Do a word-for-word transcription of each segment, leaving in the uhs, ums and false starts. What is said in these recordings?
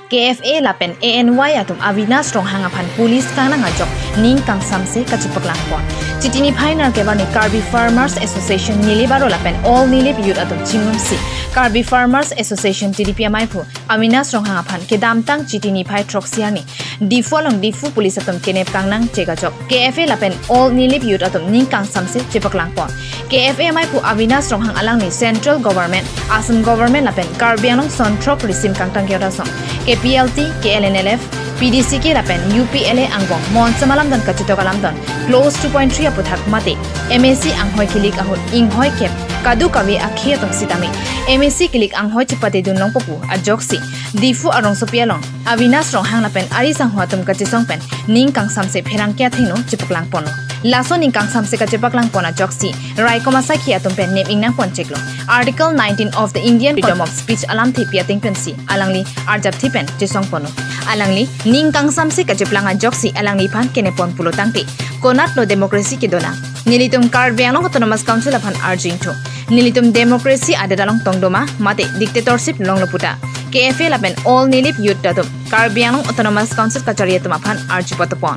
K F A lapen A N Y atum Avinash Ronghang aphan police kangnang ajok ning kangsamse kachepaklang pon. Chiti niphai nerkep arni Karbi Farmers Association Nilip Aro lapen All Nilip Youth atum chingrumsi Karbi Farmers Association T D P amaiphu Avinash Ronghang aphan kedamtang Chiti niphai throksi arni Diphu along Diphu police atum kenep kangnang chek ajok K F A lapen All Nilip Youth atum ning kangsamse chepaklang pon. K F A amaiphu Avinash Ronghang alangli Central Government, Assam Government lapen Karbi Anglong son throk risim kangtang ke-ot asong, K P L T, K L N L F, P D C K lapen U P L A angbong monsam alamdon kachetok alamdon clause two point three aputhak mate M A C anghoi kilik ahut inghoi kep kadokave akhei atum sitame M A C kilik anghoi chepatedun longpo pu ajoksi Diphu arongsopi along Avinash Ronghang lapen ari sangho atum kachesong pen ning kangsamse pherangke athengno chepaklang ponlo. Laso ning kangsamse kachepaklang pon ajoksi raikom asaikhi atum pen nep ingnang pon cheklo. Article nineteen of the Indian Freedom of Speech alamthe pi ateng pensi alangli arjapthe pen chesong ponlo. Alangli ning kangsamse kachepaklang ajoksi alangliphan kenep pon pulo tangte konatlo democracy kedonang? Nelitum Karbi Anglong Autonomous Council aphan arju ingthu. Nelitum democracy adet along tongdoma mate dictatorship longlo puta K F A lapen All Nilip Youth atum Karbi Anglong Autonomous Council kachari atum aphan arju patupon.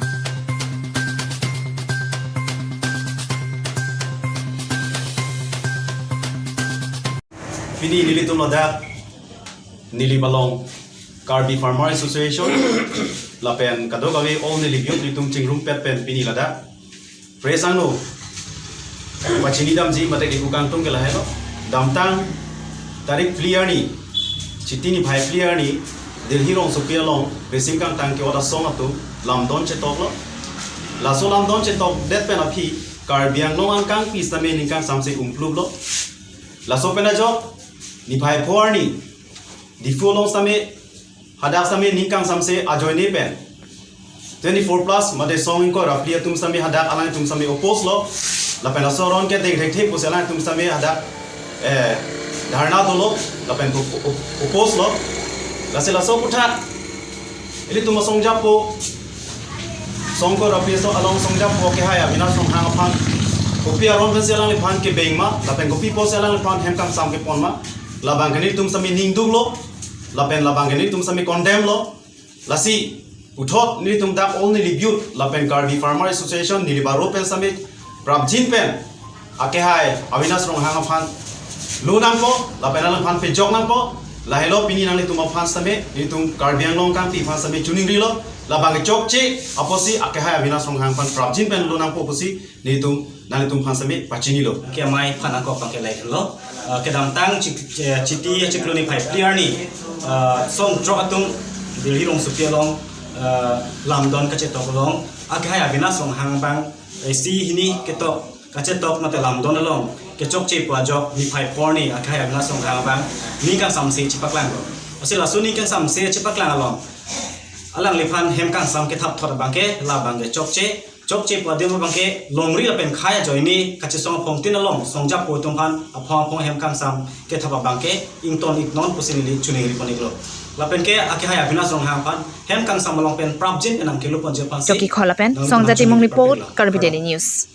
Pini nelitum ladak Nilip along Karbi Farmer Association lapen kadokave All Nilip Youth nelitum chingrumpet pen pini ladak press angno pachini damji mate kepu kangtung ke lahelo. Damtang tarik phli arni, Chiti niphai phli arni, Delhi rongsopi along risim kangtang ke-ot asong atum lamdon chetoklo. Laso lamdon chetokdet pen aphi Karbi Anglong angkangpi sitame ning kangsamse umpluplo. Laso pen ajok niphai pho arni Diphu along sitame hadak sitame ning kangsamse ajoine pen twenty-four plus mate song ingkoi ra phli atum sitame hadak alangtum sitame oppose lo. Lapen laso aron ke dengthekthe pusi alangtum sitame hadak, eh, dharna dolo lapen op-, op-, oppose lo. Lasi laso aputhak ilitum asong japo song ingkoi ra phli aso along song japo akehai Avinash Ronghang aphan kopi aron pensi alangliphan kebeng ma lapen kopi pusi alangliphan hem kangsam kepon ma, labang ke nelitum sitame ningduklo lapen labang ke nelitum sitame condemn lo. Lasi puthot nelitum dak All Nilip Youth lapen Karbi Farmer Association Nilip Aro pen sitame prapjin pen akehai Avinash Ronghang aphan lo nangpo lapen alangphan pejok nangpo. Lahelo pini nanglitum aphan sitame, nelitum Karbi Anglong angkangpi aphan sitame choningrilo, labang ke chokche apotsi akehai Avinash Ronghang aphan prapjin pen lo nangpo pusi nelitum nanglitum aphan sitame pachinilo. Ke amei aphan angkok abang ke lahelo. Eh, kedamtang chik-, eh, Chiti achiklo niphai phli arni, eh, song throk atum Delhi rongsopi along, eh, lamdon kachetok along akehai Avinash Ronghang abang, eh, isi hini ketok kachetok mate lamdon along kechokche pu ajok niphai pho arni akehai Avinash Ronghang abang ning kangsamse chepaklanglo. Lasi laso ning kangsamse chepaklang along alangliphan hem kangsam kethap thot abang ke labang ke chokche, chokche pu adim abang ke longri lapen khei ajoine kachesong aphongtin along song japo atum aphan aphong aphong hem kangsam kethap abang ke ington iknon pusi neli choningri pon iklo. Lapen ke akehai Avinash Ronghang aphan hem kangsam along pen prapjin pen nangkelo ponji aphansi Toki Khol lapen nangtum Songjati Mung choningri report, papilo. Karbi Daily News.